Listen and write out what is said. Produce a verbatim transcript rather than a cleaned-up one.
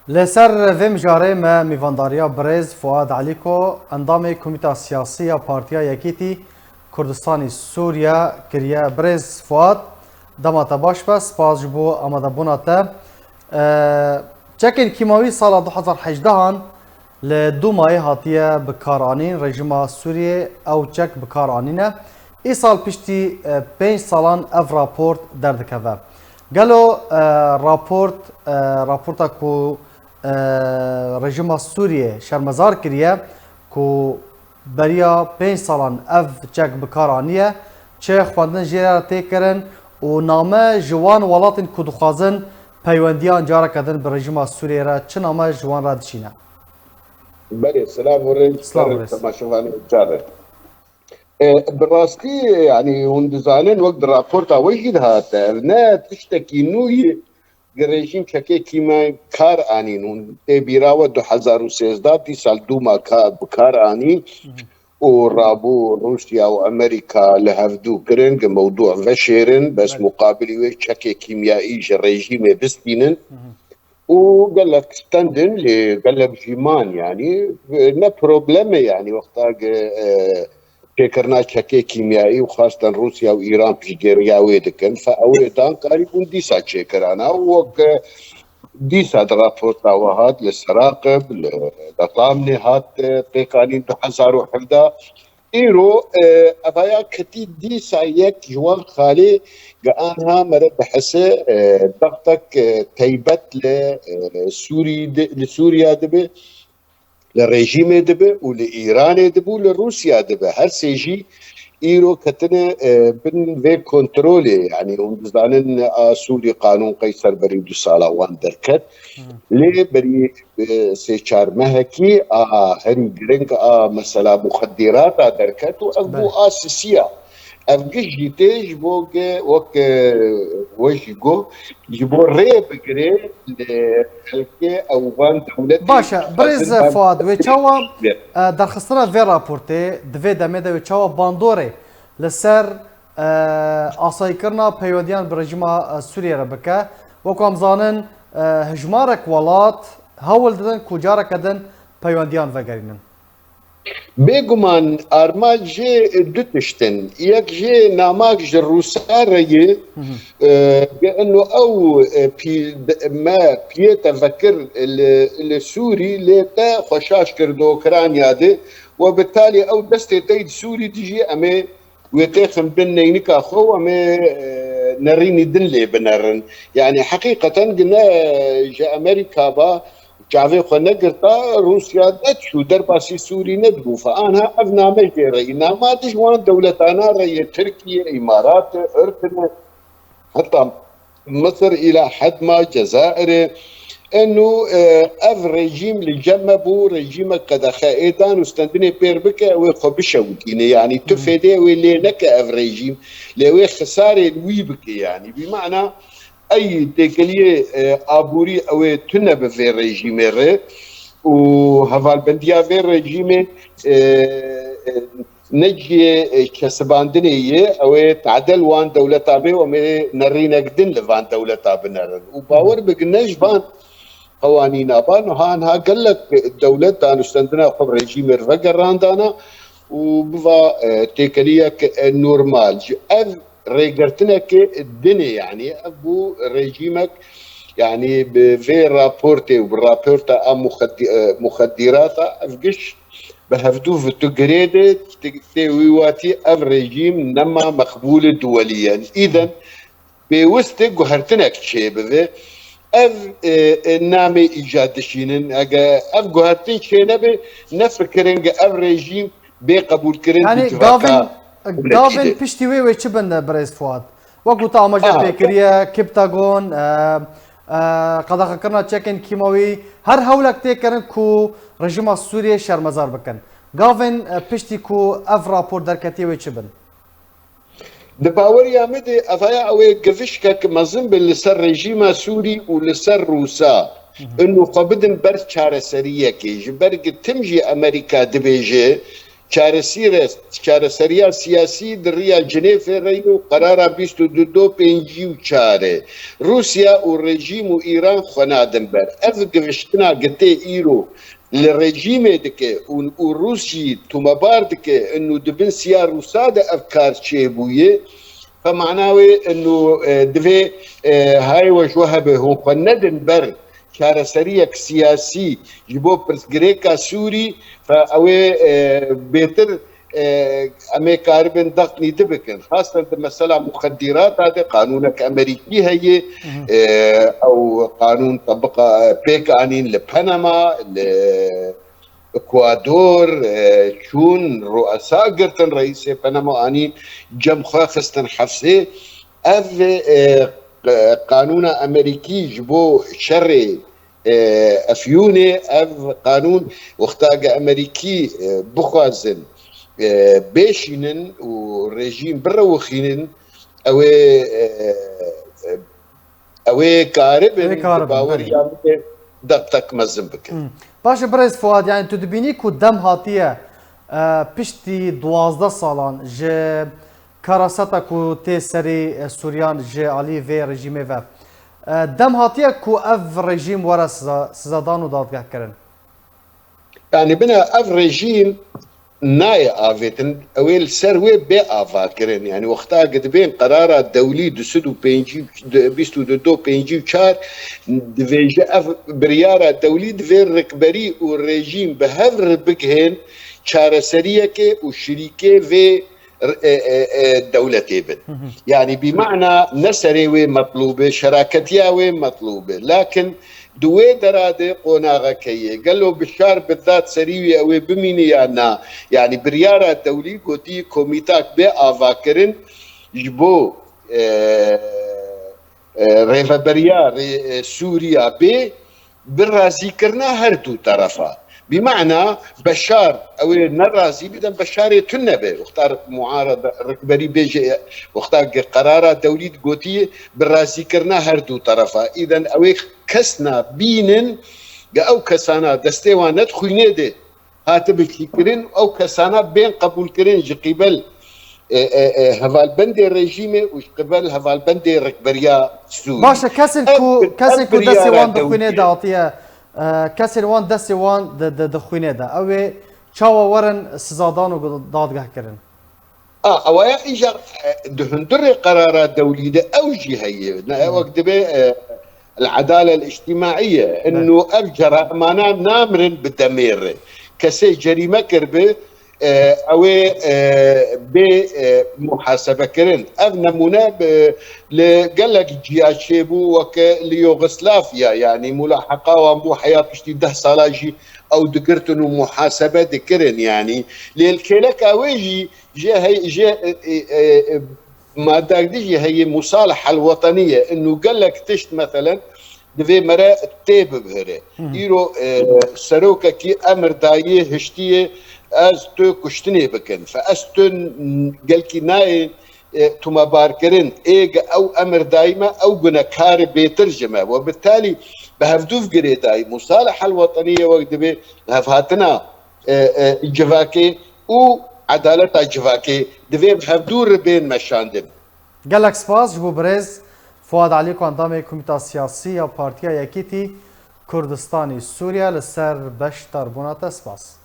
Li ser vê mijarê me mîvandariya birêz Fuad Elîko, endamê Komîta Siyasî ya Partiya Yekîtî Kurdistanî Sûriye kiriye. Birêz Fuad, dema te baş be, spas ji bo amadebûna te. E, çekên kîmawî sala du hezar hejdehan li Dûmayê hatiye bi kar anîn, rejîma Sûriyê ew çek bi kar anîne. Îsal piştî, e, pênc salan ev raport derdikeve. Gelo, e, raport, e, raporta ku, e, rejîma Sûriyê şermezar kiriye, ku beriya pênc salan ev çek bi kar aniye, çi xwendin jê re tê kirin û name ji wan welatên ku dixwazin peywendiyan careke din bi rejîma Sûriyê re, çi name ji wan re dişîne? Belê, silav û rêz. Silav û rêz. Temaşevanê car e. E, bi rastî, yanî, hûn dizanin, wek di raporta we jî dihate, ev ne tiştekî nû ye, rejîm çekê kîmyayî kar anîn. Hûn tê bîra we du hezar û sêzdeh, dîsa li Dûma ka-, bi kar anîn û rabû Rûsya û Amerîka li hevdû kirin, ki mewdû veşêrin, bes muqabilî wê çekê kîmyayî ji rejîmê bistînin. Û gelek stendin, lê gelek jî man, yanî, ne probleme, yanî, wexta ki, e, çêkirina çekê kîmyayî û xastan Rûsya û Îran piştgiriya wê dikin. Fe ew ê dan karîbûn dîsa çêkirana û wek, e, dîsa di raporta we hat li Seraqib, li Deqamnê hat, e, pêkanîn du hezar û hevdeh. Îro, e, evaya ketî dîsa yek ji wan xalê ge anha mere dihese, e, dextek, e, teybet li, e, Sûrî di-, li Sûriya dibe, li rejîmê dibe û li Îranê dibe û li Rûsya dibe. Her sê jî îro ketine, e, bin vê kontrolê. Yanî hûn dizanin a Sûrî qanûn qey ser berî du sala wan derket. Lê berî, e, sê çar mehekî a herî giring a mesela muxedîrata derket û ev bû a sisiya. Ev giş jî tê ji bo ge wek, e, we jî got, ji bo rê bigire li xelkê ew van dewletê. Baş e, birêz Fuad, wê çawa, e, derxistina vê raportê di vê demê de wê çawa bandorê li ser, e, asayîkirina peywendiyan bi rejîma, e, Sûriyê re bike? Wek ku em zanin, e, hejmarek welat hewl didin ku careke din peywendiyan vegerînin. Bêguman armanc jê du tişt in. Yek jê namak ji Rûsa re ye, e, ke eno ew, e, pî-, me piyê te vekir li, li Sûrî lê te xweşaş kir di Ukrayna de we bi talî ew destê te yî di Sûrî dijî em ê wê têxin bin neynika xwe û em ê, e, nerînî din lê binerin. Yanî heqîqeten gi ne ji Amerîka ba çavê xwe negirta, Rûsya neçû derbasî Sûrî nedibû. Fe anha ev name jê re yî. Nama di ji wan dewletana re yê Tirkiye, Îmarat, Urdun, heta Misir îla hedma Cezayirê. Eno, e, ev rejîm li cem me bû, rejîmek qedexe ê dan û stendinê pêr bike, ew ê xwe bişewitîne. Yanî tu fêdê ew ê lê neke ev rejîm, lê ew ê xisarê li wî bike. Yanî bî mana ey têkeliyê, e, aborî ew ê tune bi vê rejîmê re û hevalbendiya vê rejîmê, e, e, ne cihê, e, kesibandinê ye, ew ê tade li wan dewleta bê û em ê nerînek din li van dewleta binerin. Û bawer bike ne ji van qewanîna ba, niha niha gelek dewlet danûstendina xwe bi rejîmê re vegerandana û biva, e, têkeliyek, e, normal. Ji ev rêgirtineke din e, yanî ev bû rejîmek, yanî bi vê raportê û bi raporta a muxedî-, e, muxedîrata ev giş bi hevdû vitu girê de tê wî watî ev rejîm nema meqbûlê duwelî ye. Îden pêwist e guhertinek çêbibe. Ev, e, e, namê îca dişînin. Ege ev guhertin çênebe, nefikirin ge ev rejîm bê qebûlkirin di Yanî civaka gavên, gavên piştî wê wê çi bin de birêz Fuad? Wekû te amaje pê kiriye, Kiptagon, e, e, qedexekirina çekên kîmawî, her hewlek tê kirin ku rejîma Sûriyê şermezar bikin. Gavên, e, piştî ku ev rapor derketiye wê çi bin? Di baweriya min de evaya ew ê givişkek mezin be li ser rejîma Sûrî û li ser Rûsa. Ino xwe bidin ber çareseriyekê. Ji ber gi tim jî Amerîka dibêje, Çaresîre-, çareseriya siyasî di riya Cinêfê re ye û qerara bîst û du do pêncî û çar e. Rûsya û rejîm û Îran xwe nadin ber. Ev gihiştina gi tê îro li rejîmê dike û, û Rûs jî tomebar dike, û di bin siya Rûsa de ev kar çêbûye. Fe mana wê û, e, divê, e, hay we ji we hebe hûn xwe nedin ber çareseriyek siyasî ji bo pirsgirêka Sûrî, fe ew ê, e, bêtir, e, em ê karibin dexnî di bikin. Xasten di mesela muxedîrata de qanûnek Amerîkî heye, e, ew qanûn tebiqa, e, pêk anîn li Panama, li Ekwador, e, çûn, ruesa girtin, reîsê Panama anî cem xwe xistin hefsê. Ev, e, q-, qanûna Amerîkî ji bo şerê, e, Efyûnê, ev qanûn wexta ge Amerîkî, e, bixwazin, e, bêşînin û rejîm birewixînin, ew ê, e, e, Ew ê karibin, Ew ê karibin, bi baweriya belê. min ê deqtek mezin bikin. Hmm. Baş e, birêz Fuad, yani tu dibînî ku dem hatiye, e, piştî duwazdeh salan ji karaseta ku tê serî, e, Sûriyan ji alî vê rejîmê ve, e, dem hatiye ku ev rejîm were siza-, sizadan û dadgehkirin? Yani bina ev rejîm nayê avêtin, ew ê li ser wê bê avakirin. Yani wexta ki dibên qerara dewlî du sed û pêncî, bîst û du do pêncî û çar, divêje ev biryara dewlî divê rikberî û rejîm bi hev re bigihên çareseriyekê û şirîkê vê r-, e, e, e, dewletê bin. Hı hı. Yani bî mana ne serê wê metlûb e, şeraketiya wê metlûb e. Lakin di wê dera de qonaxeke ye. Gelo Bişar bi dat serî wî ew ê bimîne ya na? Yani biryara dewlî gotî komîtak bê avakirin ji bo, e, e, rêveberiya rê-, e, Sûriya bê bi razîkirina her du terefa. Bi mana Beşar, ew ê ne razî bidin, Beşarê tune be. Wexta muarada rikberî bêje, wexta ge qerara dewlî gotiye, bi razîkirina her du terefa. Îden ew ê kesna bînin, ge ew kesana destê wan ne di xwînê de hatibe çîkirin, ew kesana bên qebûlkirin ji qîbel, e, e, e, hevalbendê rejîmê û ji qîbel hevalbendê rikberiya Sûrî. Baş e, kesên Ev, ku, kesên ev ku destê biryara wan di xwînê dewlî de ye. hatiye, e, kesên wan destê wan di, di, di xwînê de. Ew ê çawa werin sizadan û dadgehkirin? A, ewaya îcar, e, di hundirê qerara dewlî de ew jî heye. Ne, Hı. wek dibe, e, el-edale el-îctimaiye. Belê. Eno ev ceramana namirin bi demê re. Kesê cerîme kirbi, e, ew ê, e, bê, e, muhasebe kirin. Ev nemûne bi, li gelek ciya çêbû, weke li Yugoslavya, yanî mulaheqa wan bû heya piştî deh sala jî ew digirtin û muhasebe dikirin, yanî. Lê li kêleka wê jî jê hey-, jê, e, e, e, e, madde di jî heye musaliha el-weteniye. Inu gelek tişt, meselen, divê mere tê bibihire. Hı hı. Îro, e, serokekî emir dayê hiştiyê, ez tu kuştinê bikin. Fe ez tu n-, gelkî nayê, e, tumebarkirin. Ê ge ew emir dayî me, ew gune karê bêtir ji me. We bi talî bi hevdûv girê dayî. Musaliha el-weteniye wek divê hevhatina e, e, civakê û edaleta civakê divê bi hevdû re bên meşandin. Gelek spas ji bo birêz Fuad Elî ku endamê Komîta Siyasî ya Partiya Yekîtî Kurdistanî Sûriye li ser beşdarbûna te. Spas.